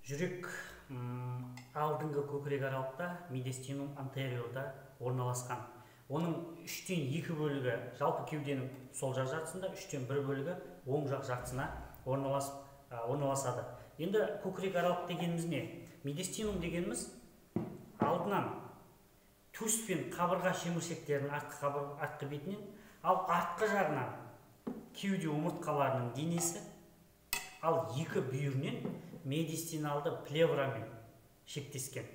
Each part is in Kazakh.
Жүрек алдыңғы көкірек аралықта, медиастинум антериорда орналасқан. Оның 2/3 бөлігі жалпы кеуденің сол жақ жартысында, 1/3 бөлігі оң жақ жартысына орналасады. Енді көкірек аралық дегеніміз не? Медиастинум дегеніміз алдынан төс пен қабырға шеміршектерінің артқы бетінен, ал артқы жағынан кеуде омыртқаларының денесі, ал екі бүйірінен медиастиналды плеврамен шектескен.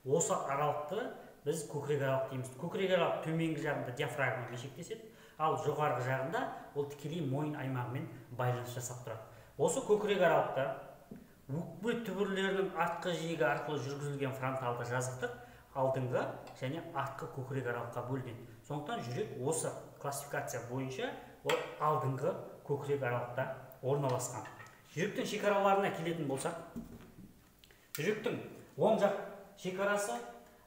Осы аралықты біз көкірек аралық дейміз. Көкірек аралық төменгі жағында диафрагмамен шектеседі, ал жоғарғы жағында ол тікелей мойын аймағымен байланыс жасап тұрады. Осы көкірек аралықта өкпе түбірлерінің артқы жиегі арқылы жүргізілген фронталды жазықтық алдыңғы және артқы көкірек аралыққа бөлінеді. Сондықтан жүрек осы классификация бойынша ол алдыңғы көкірек аралықта орналасқан. Жүректің шекараларына келетін болсақ, жүректің оң жақ шекарасы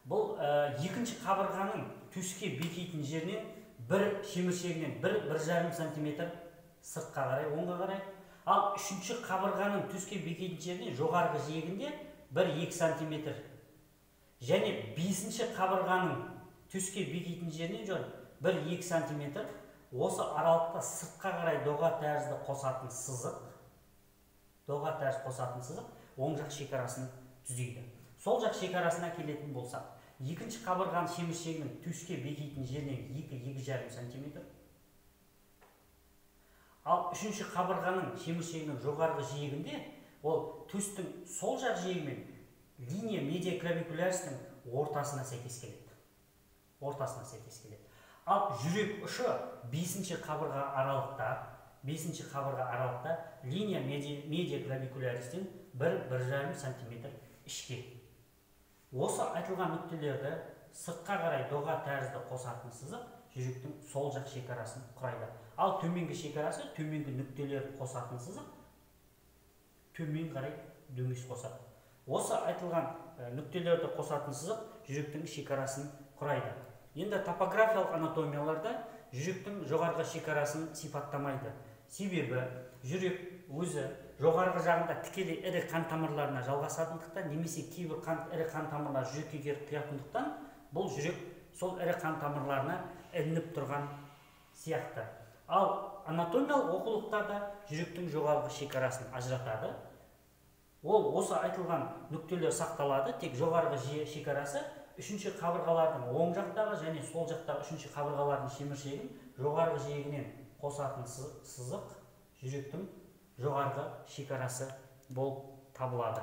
бұл екінші қабырғаның төске бекитін жерінен бір шеміршегінен 1-1,5 сантиметр сыртқа қарай, оңға қарай, ал үшінші қабырғаның төске бекитін жерінен жоғарғы жиегінде 1-2 сантиметр және бесінші қабырғаның төске бекитін жерінен 1-2 сантиметр осы аралықта сыртқа қарай доға тәрізді қосатын сызық, доға тәрізді қосатын сызық оң жақ шекарасын түзейді. Сол жақ шекарасына келетін болсақ, екінші қабырғаның шеміршегінің төске бекитін жерінен 2-2,5 сантиметр, ал үшінші қабырғаның шеміршегінің жоғарғы жиегінде ол төстің сол жақ жиегімен линия медиаклавикуляристің ортасына сәйкес келеді. Ортасына сәйкес келеді. Ал жүрек ұшы бесінші қабырға аралықта, бесінші қабырға аралықта линия медиаклавикуляристен 1-1,5 сантиметр ішке. Осы айтылған нүктелерді сыртқа қарай доға тәрізді қосатын сызық жүректің сол жақ шекарасын құрайды. Ал төменгі шекарасы төменгі нүктелерді қосатын сызық төмен қарай дөңес қосады. Осы айтылған нүктелерді қосатын сызық жүректің шекарасын құрайды. Енді топографиялық анатомияларда жүректің жоғарғы шекарасын сипаттамайды. Себебі жүрек өзі жоғарғы жағында тікелей ірі қан тамырларына жалғасатындықтан немесе кейбір ірі қан тамырлар жүрекке келіп құятындықтан бұл жүрек сол ірі қан тамырларына ілініп тұрған сияқты. Ал анатомиялық оқулықтарда жүректің жоғарғы шекарасын ажыратады. Ол осы айтылған нүктелер сақталады, тек жоғарғы шекарасы үшінші қабырғалардың оң жақтағы және сол жақтағы үшінші қабырғалардың шеміршегін жоғарғы жиегінен қосатын сызық жүректің жоғарғы шекарасы болып табылады.